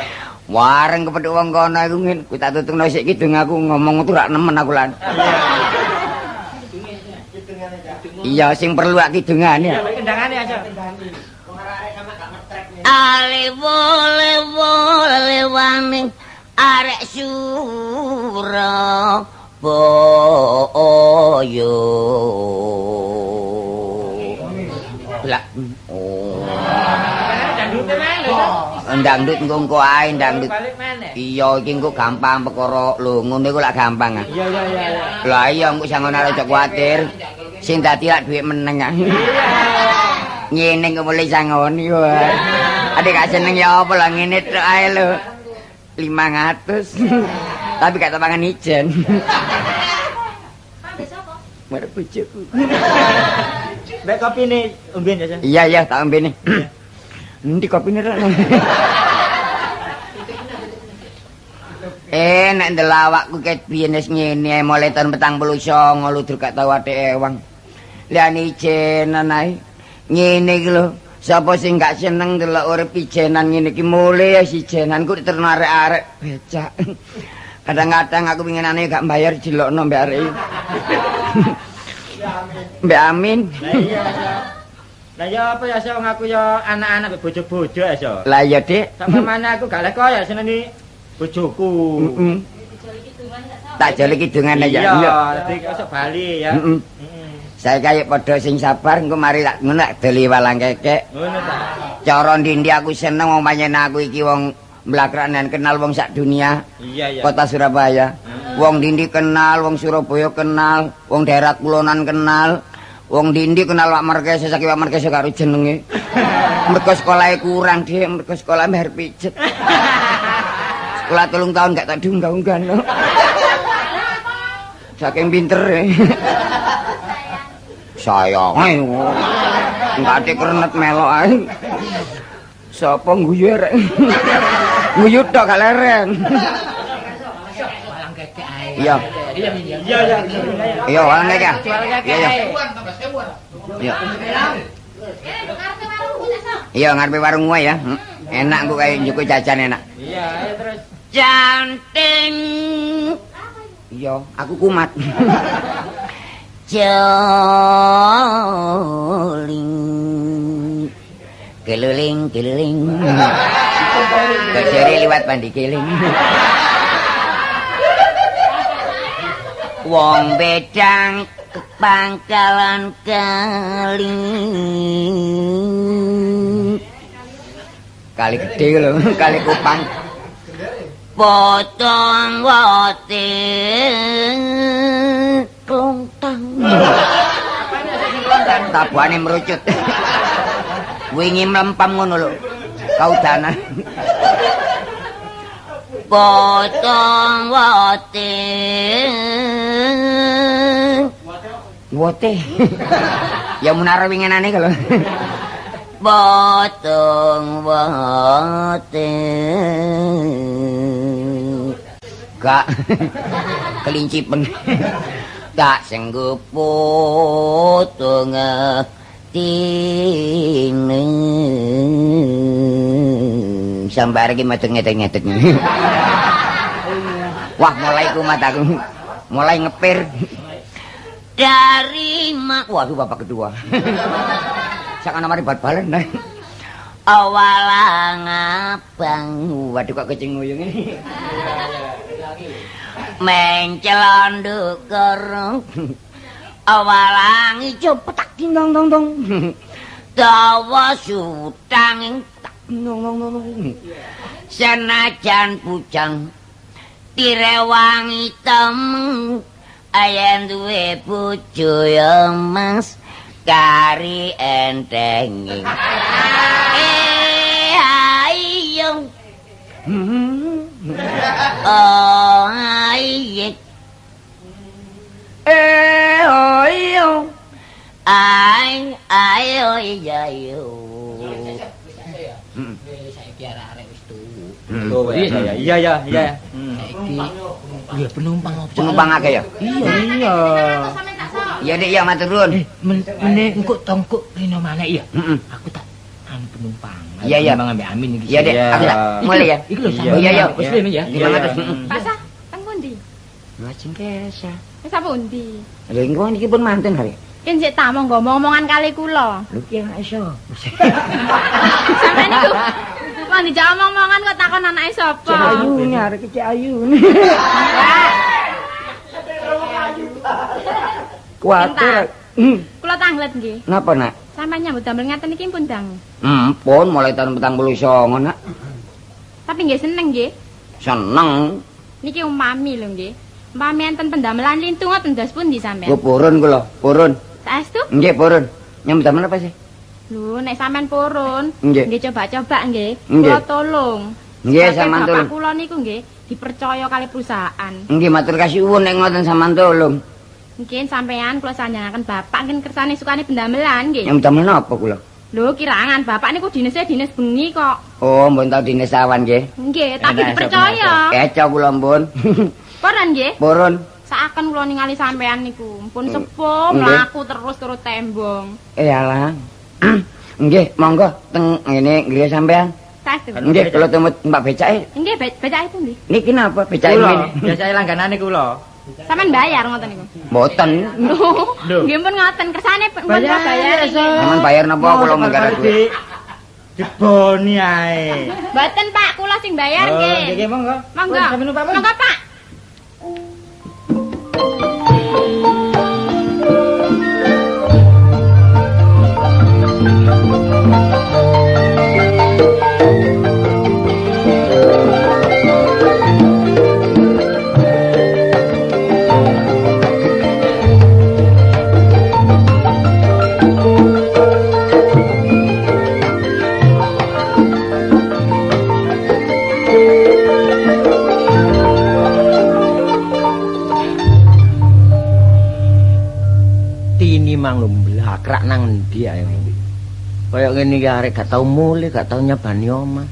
Wareng kepethuk wong kono iku ngene, ku tak tutungno sik kidung aku ngomong tuh rak nemen aku lan. Iya, sing perlu ak kidungane. Iya, kendangane aja. Ale wole wole waning arek Surabaya. Lah, oh. Ndangdut engko ae ndangdut. Iya, iki engko gampang perkara lho ngono iku lak gampang ah. Iya, iya, iya. Lah iya engko sangon arep aja kuwatir. Sing dadi lak dhuwit meneng ah. Ngene kok mulai sangoni wae. Adek gak seneng ya apa lah ngene tok ae lho. 500. Tapi gak tepangan ijen. Marep bojoku. Mbek kopine omben ya, Cok. Iya, iya, tak ombene. Endi kopine rek? Nek ndelok awakku ket biyen wis ngene mulai tahun 49 ludruk gak tau athik ewang. Liyane ijenan ae. Ngene iki lho, sapa sing gak seneng ndelok urip ijenan ngene iki mule ya ijenan ku diterno arek-arek becak. Kadang-kadang aku pinginane gak mbayar dilokno mbek arek. Mbek Amin. Lah iya, Lah ya apa ya wong aku ya anak-anak bojo-bojo ya, Cok. Lah iya, Dik. Sampe mana aku gak lek ya seneni bojoku. Heeh. Tak joli kidungan aja. Iya, dadi esuk bali ya. Heeh. Saya kaya padha sing sabar engko mari tak ngono tak doli walang kekek. Ngono ta. Cara ndi-ndi aku seneng wong pancen aku iki wong mlakranan kenal wong sak dunia. Iya, iya. Kota Surabaya. Wong ndi-ndi kenal, wong Surabaya kenal, wong daerah kulonan kenal. Wong ndi-ndi kenal Pak Markesa, saiki Pak Markesa karo jenenge. Mergo sekolahe kurang, Dik, mergo sekolah bayar pijet. Sekolah 3 tahun gak tak diunggah-unggahno. Saking pintere. Sayang ae. Enggak ate kernet melok ae. Sapa guyu rek? Guyu tok gak leren. Iya. Iya, iya. Iya, walang kekek. Iya, iya. Iya. Iya, ngarepe warung wae ya. Enak kok kayak njuku jajan enak. Iya, ayo terus. Janting. Iya, aku kumat. Joling. Keliling, keliling. Keceri liwat pandi keling. Wong bedang ke pangkalan kali. Kali gede lho, kali Kupang. Potong wote klontang. Tabuhane merucut. Wingi mlempem ngono lho. Kaudanan. Potong wote. Wote. Ya munara winginane kalau. Potong wote. Gak. Kelinci pen. Tak sanggup potong tine. Sambar iki metu ngetek-ngetek. Wah, mulai kumat aku. Mulai ngepir. Dari mak. Waduh, bapak kedua. Sakana mari bal-balan. Walang abang. Waduh kok kucing nguyung ini. Mencela ndukur. Walang ijo petak ding dong dong dong. Dawa sutang tak dong dong dong dong. Senajan bujang direwangi temen ayen duwe bojo ya Mas kari entenge. Ayo. Oh ayo. Ayo. Ai ayo iya yo. Saiki arek-arek wis tuwu. Iya iya iya. Saiki iya penumpang opo? Penumpang akeh ya? Iya iya. Iya Dik ya matur nuwun. Meneh engko tongkuk rino maneh ya. Heeh. Aku tak anu penumpang. Iya iya. Penumpang ambek Amin iki. Iya Dik, aku tak mulai ya. Iki lho Iya iya. Wis rene ya. Iya. Pak Sah, teng pundi? Lajeng kesa. Wis pundi? Lha engko niki pun manten hari. Yen sik ta monggo omong-omongan kali kula. Lho ki enak iso. Sampeyan niku wong dijak omong-omongan kok takon anake sapa? Cek ayu ni arek cek ayu. Kuwatir. Kula tanglet nggih. Napa nak? Sampeyan nyambut damel ngaten iki pun dang. Pun mulai tahun 49 nak. Tapi nggih seneng nggih. Seneng. Niki umpami lho nggih. Umpami enten pendamelan lintu ngoten ndas pundi sampeyan? Lho purun kula, purun. Saestu? Nggih, purun. Nyambut damel apa sih? Lho, nek sampean purun, nggih coba-coba nggih. Kula tolong. Nggih, sampean tolong. Bapak kula niku nggih dipercaya kali perusahaan. Nggih, matur kasihan nek ngoten sampean tolong. Mungkin sampean kula sanjangaken bapak ngen kersane sukane pendamelan nggih. Nyambut damel napa kula? Lho, kirangan bapak niku dinese dinas bengi kok. Oh, mbon tau dinas awan nggih. Nggih, tapi dipercaya. Keco kula mbon. Purun nggih? Purun. Saaken kula ningali sampean niku, pun sepuh mlaku terus turut tembong. Eh alah. Nggih, monggo teng ngene griya sampean. Saestu. Nggih, kula tumut mbak becake. Nggih, becake pundi? Niki napa becake kula? Biasane langganane kula. Sampeyan bayar ngoten niku? Mboten. Lho, nggih pun ngoten, kersane pun kula bayar. Sampeyan bayar napa kula menggarap duit? Diboni ae. Mboten, Pak, kula sing bayar nggih. Nggih, monggo. Monggo. Monggo, Pak. Blakrak nang endi ae. Kaya ngene iki arek gak tau mulih, gak tau nyabani omah.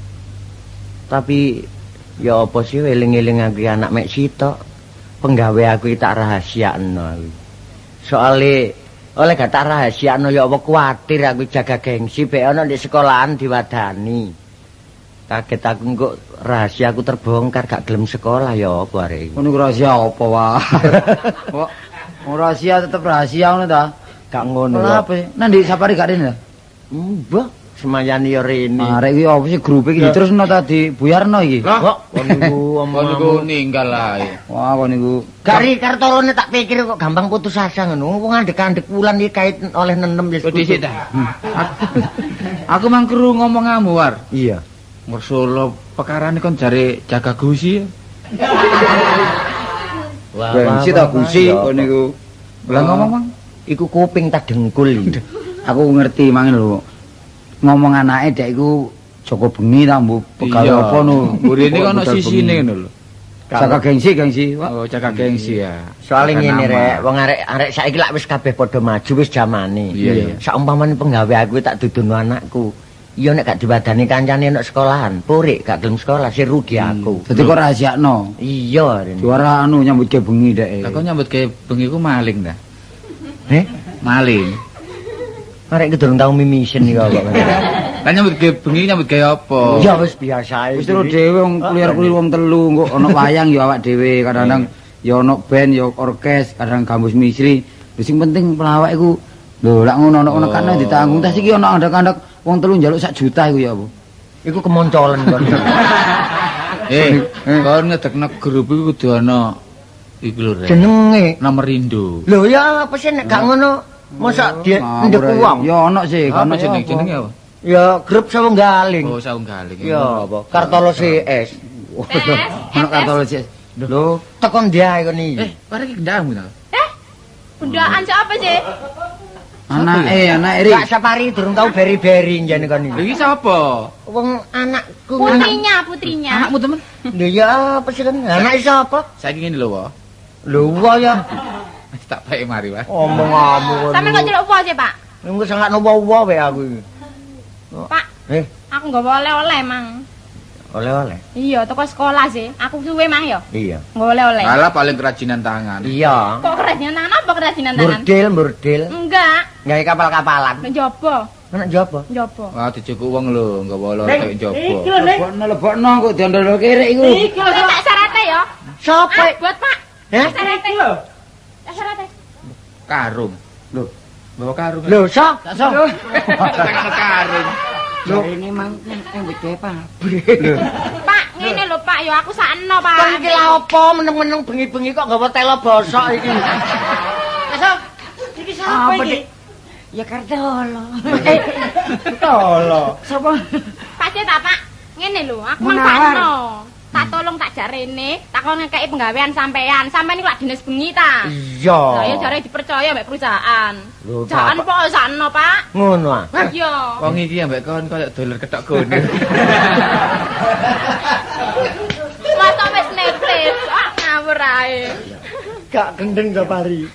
Tapi ya apa sih eling-eling aku anak mek sitok. Penggawe aku iki tak rahasiakno aku. Soale oleh gak tak rahasiakno ya apa kuwatir aku jaga gengsi bek ana di sekolahan diwadani. Kaget aku engko rahasia aku terbongkar gak gelem sekolah ya apa arek iki. Ngono rahasia apa wae. Kok rahasia tetep rahasia ngono ta? Gak ngono lho. Apa? Nang ndi safari gak rene ta? Mbah, semayane ya rene. Arek iki apa sih grup iki diterusno ta dibuyarno iki? Kok kon niku omong niku ninggal ae. Wah, kon niku. Gari kartorone tak pikir kok gampang putus asa ngono. Wong andek-andek wulan iki kait oleh nenem wis. Kok dhisik ta? Aku mang kru ngomongamu war. Iya. Ngersolo perkarane kon jare jaga gusi. Wah, gengsi ta gusi kon niku. Lah ngomong, Mang. Iku kuping tak dengkul iki. Aku ngerti mangen lho. Ngomong anake dek iku Joko bengi ta mbok pegawe apa no. Mburine ono sisine ngono lho. Jaga gengsi, gengsi. Oh, jaga gengsi ya. Soale ngene rek, wong arek-arek saiki lak wis kabeh padha maju wis jamane. Iya. Saumpamane penggawe aku tak dudono anakku. Iya nek gak diwadani kancane nek sekolahan, purik gak gelem sekolah sih rugi aku. Dadi kok rahasiakno. Iya, Juara anu nyambut gawe bengi dek. Lah kok nyambut gawe bengi ku maling ta? Eh, maling. Arek iki durung tau mimisen iki kok. Lah nyambut gawe bengi nyambut gawe apa? Ya wis biasa ae. Wis terus dhewe wong kulir-kulir wong telu engko ana wayang ya awak dhewe, kadang-kadang ya ana band ya orkes, kadang gambus misri. Lha sing penting pelawak iku lho lak ngono ana nekane ditanggung. Tas iki ana andhak-andhak Wong telu njaluk sak juta iku ya apa? Iku kemoncolen kon. Kon ngedekno grup iku kudu ana iku lho Rek. Jenenge. Nomor Indo. Lho ya apa sih nek gak ngono mosok dia ndek wong. Ya ana sih, Ono jeneng jenenge apa? Ya grup Sawunggaling. Oh, Sawunggaling. Ya apa? Kartolo CS. Ono Kartolo CS. Lho, tekon ndi ae kon iki? Bareng iki gendakmu ta? Bundaan siapa sih? Anake Ri. Kak Sapari durung tau beri-beri njane kon Lha iki. iki sapa? Wong anakku Putrinya, putrinya. Anakmu temen? Lho ya apa sih kan? Anake sapa? Saiki ngene lho, Wo. Lho wa ya Tak bae mari wae. omonganmu kon. Sampeyan kok celuk apa sih, Pak? Engko sangakno wa wae aku iki. Pak, aku nggawa oleh-oleh mang. Oleh-oleh. Iya, teko sekolah sih. Aku suwe mang ya. Iya. Nggawa oleh-oleh. Alah paling kerajinan tangan. Iya. Kok kerajinan tangan apa kerajinan tangan? Burdil, burdil. Enggak, Gawe kapal-kapalan. njaba, Anak njaba. njaba. Wah, dijukuk wong lho, nggawa loro kaya njaba. Lebokno lebokno kok diondol kerek iku. Saya tak syarate ya. Sapa? Buat Pak. Heh? Syarate. Tak syarate. Karung. Lho. Bawa karung. Lho, so. So. Tekan karung. Jarene mang nang wedoe pabrik. Pak, ngene lho Pak, ya aku sakno Pak. Kon iki lha apa meneng-meneng bengi-bengi kok nggawa telo bosok iki. Iki sapa iki? Ya Kartolo. Tolo. Sapa? Pak sih ta Pak? Ngene lho, aku mang Munawar. sakno. Tak tolong tak jak rene, tak kon ngekeki penggawean sampean. Sampean iku lak dinas bengi ta? Iya. Lah ya jare dipercaya mbek perusahaan. Lho, Jangan Bapak. kok sakno, Pak. Ngono ah. Iya. Wong iki ambek kon koyo dolar ketok kono. Masa wis netes, ah ngawur ae. Gak gendeng Sapari.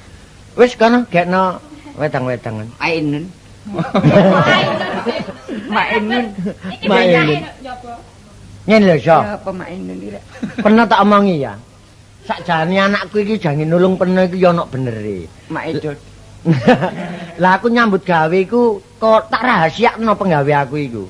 Wis kono gekno wedang-wedangan. Ainun. Mak Ainun. Iki Mak becake Ainun. njaba. Ngene lho, So. Ya apa Mak Ainun iki rek? Pernah tak omongi ya. Sakjane anakku iki jange nulung peno iki ya ono benere. Mak Edot. Lah aku nyambut gawe iku kok tak rahasiakno penggawe aku iku.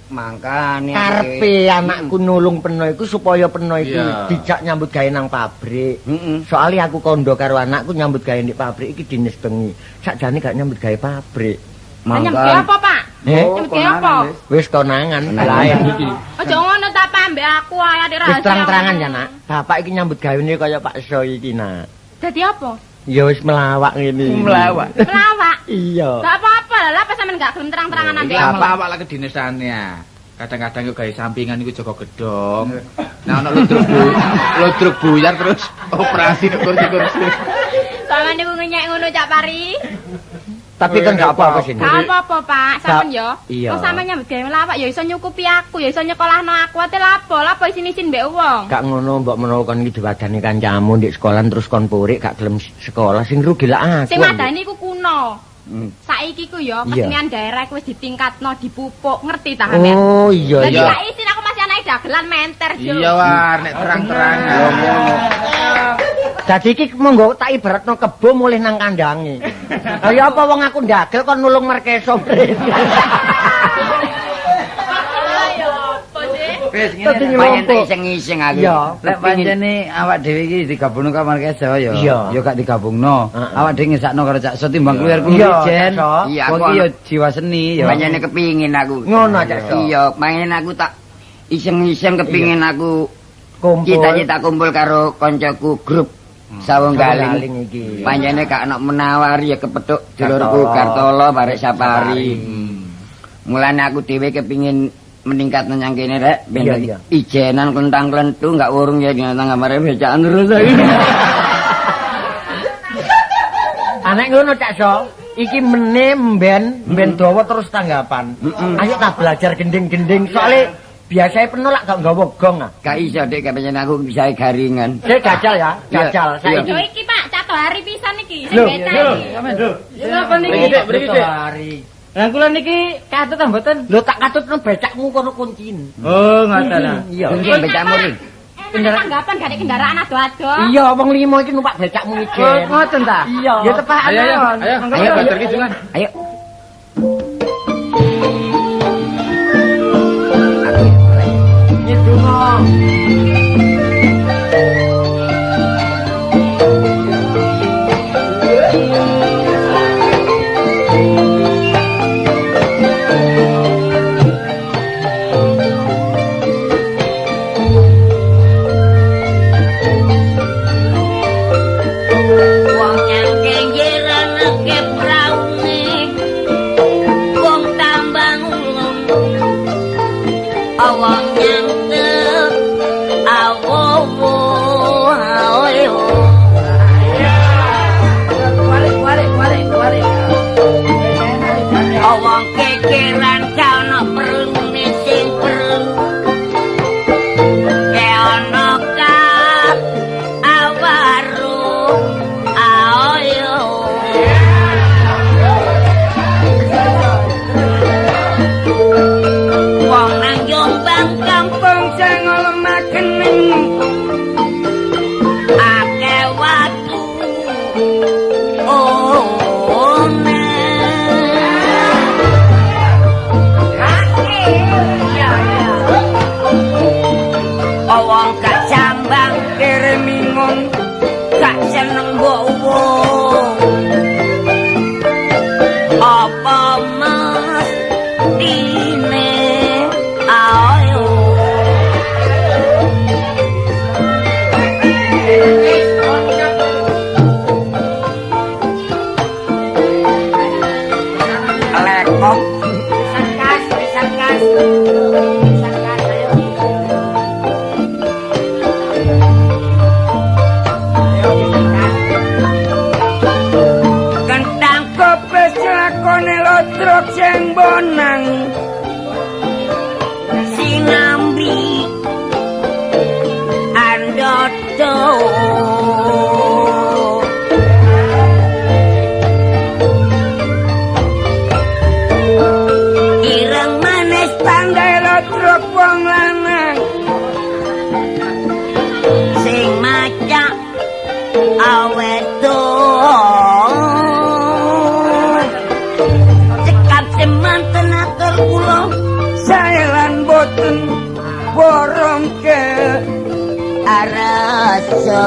Mangkane Karepe anakku nulung peno iku supaya peno iku Iya. dijak nyambut gawe nang pabrik. Heeh. Soalnya aku kondo karo anakku nyambut gawe di pabrik iki dinas bengi. Sakjane gak nyambut gawe pabrik. Lah nyambut gawe apa, Pak? Eh? Nyambut gawe apa? Wis konangan lain iki. Aja ngono ta Pak, mbek aku ae ade Wis rahasia. terang-terangan ya, Nak. Bapak iki nyambut gawene kaya Pak So iki, Nak. Dadi apa? Ya wis melawak ngene iki. Melawak. Melawak. Iya. Gak apa-apa lah, lah pas sampean gak gelem terang-terangan Iki ambek aku. melawak lah kedinasannya. Kadang-kadang yo gawe sampingan iku jaga gedhong. Nah ono ludruk buyar terus operasi nek kursi-kursi. Sampeyan niku ngenyek ngono Cak Pari. Tapi kan gak apa-apa sini. Gak apa-apa, Pak. Sampeyan yo. Iya. Wong sampeyan nyambut gawe melawak ya iso nyukupi aku, ya iso nyekolahno aku. Ate lapo, lapo isin-isin mbek wong. Gak ngono mbok menawa kon iki diwadani kancamu ndek sekolah terus kon purik gak gelem sekolah sing rugi lak aku. Sing madani iku kuno. Saiki ku yo Iya. kesenian daerah iku wis ditingkatno, dipupuk, ngerti ta sampeyan? Oh iya Lah iya. gak isin aku masih anake dagelan menter yo. Iya war nek terang-terangan. Dadi iki monggo tak ibaratno kebo mulih nang kandange. Lah ya apa wong aku ndagel kon nulung Markeso mrene. Ayo, apa sih? Wis Dadi ngene. Pancen ngelompok. iseng-iseng aku. Iya. Lek pancene awak dhewe iki digabungno karo Markeso ya. Iya. Ya gak digabungno. Heeh. Awak dhewe ngesakno karo Cak So timbang keluar-keluar Iya, jen. Cak So. Iya, aku Wong iki ya jiwa seni ya. Pancene kepingin aku. Ngono, Cak So. Iya, pengen aku tak iseng-iseng kepingin aku Kumpul. cita-cita kumpul karo koncoku grup Sawunggaling. Sawunggaling iki. Pancene gak ono menawari ya kepethuk dulurku Kartolo barek Sapari. Mulane aku dhewe kepingin meningkat nang kene rek ben Iya, iya. ijenan klentang-klentu gak urung ya nang kamare becaan terus aku. Anek ngono Cak So. Iki mene mben mben dawa terus tanggapan. Ayo tak belajar gending-gending soalnya biasanya penuh lak gak nggawa gong ah. Gak iso dek kepengen aku bisa garingan. Saya gacal ya, gacal Iya. saiki. Yo iki Pak, cato hari pisan iki sing Lho, becak iki. Napa niki? Mriki, Dik, mriki, Dik. Hari. Lah kula niki katut ta mboten? Lho tak katutno becakmu kono kuncin. Oh, ngoten lah. Iya. Kunci becakmu ri. Enak tanggapan gak ada kendaraan ado-ado. Iya, wong limo iki numpak becakmu Oh, ijen. ngoten ta? Iya. Ya tepakan Ayo ayo mawon. ayo. Monggo, Ayo monggo. banter ki jungan. Ayo. Nyedungo. kening akeh watu oh wong gak jambang kere mingung gak seneng mbok wong apa mestine ayo lekong sarkas sarkas sarkas ayo. Kentang kopes lakone lotrok sing bonang sinambi andoto ireng manis pandai lotrok wong lanang sing macak aweto cekap semanten atur kula sae lan boten borong ke arasa.